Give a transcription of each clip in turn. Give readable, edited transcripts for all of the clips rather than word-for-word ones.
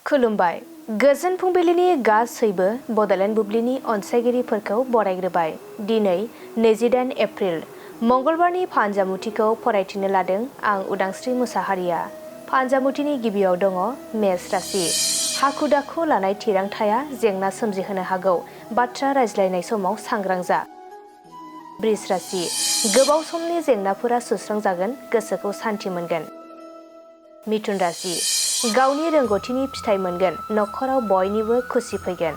खुलुमबाय। गोजोन फुंबिलिनि गासैबो बड'लेण्ड बुब्लिनि अनसायगिरिफोरखौ बरायग्रोबाय। दिनै 28 एप्रिल मंगलबारनि फानजामुथिखौ फरायथिनो लादों आं उदांस्रि मुसाहारिया। फानजामुथिनि गिबियाव दङ मेष राशि। हाखु दाखु लानाय थिरांथाया जेंना सोमजिहोनो हागौ। बाथ्रा रायज्लायनाय समाव सांग्रां जा। बृष राशि। गोबाव समनि जेंनाफोरा सुस्रांजागोन, गोसोखौ सान्थि मोनगोन। मिथुन राशि। गावनि रोंगौथिनि फिथाइ मोनगोन, नखराव बयनिबो खुसि फैगोन।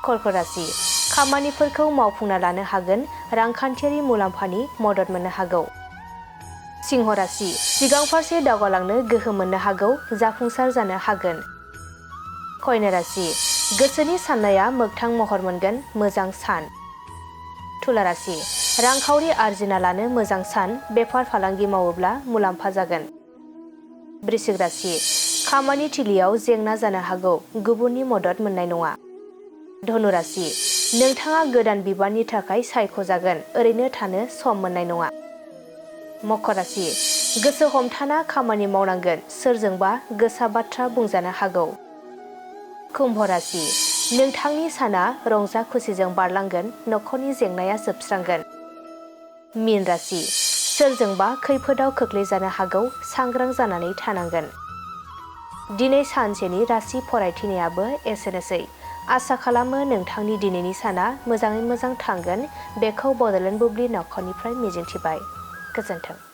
कर्क राशि। खामानिफोरखौ मावफुंना लानो हागोन, रांखान्थियारि मुलाम्फानि मदद मोननो हागौ। सिंह राशि। सिगां फारसे दावगालांनो गोहो मोननो हागौ, जाफुंसार जानो हागोन। कन्या राशि। गोसोनि साननाया मोगथां महर मोनगोन, मोजां सान। तुला राशि। रांखावरि आरजिना लानो मोजां सान, बेफार फालांगि मावोब्ला मुलाम्फा जागोन। वृश्चिक राशि। खामानि थिलियाव जेंना जानो हागौ, गुबुननि मदद मोननाय नङा। धनु राशि। नोंथाङा गोदान बिबाननि थाखाय सायख'जागोन, ओरैनो थानो सम मोननाय नङा। मकर राशि। गोसो हमथाना खामानि मावनांगोन, सोरजोंबा गोसा बाथ्रा बुंजानो हागौ। कुम्भ राशि। नोंथांनि साना रंजा खुसिजों बारलांगोन, नखरनि जेंनाया जोबस्रांगोन। मीन राशि। सोरजोंबा खैफोदाव खोख्लैजानो हागौ, सांग्रां जानानै थानांगोन। दिनै सानसेनि राशि फरायथिनायाबो एसेनोसै। आसा खालामो नोंथांनि दिनैनि साना मोजाङै मोजां थांगोन। बेखौ बड'लेण्ड बुब्लि नखरनिफ्राय मिजिंथिबाय। गोजोन्थों।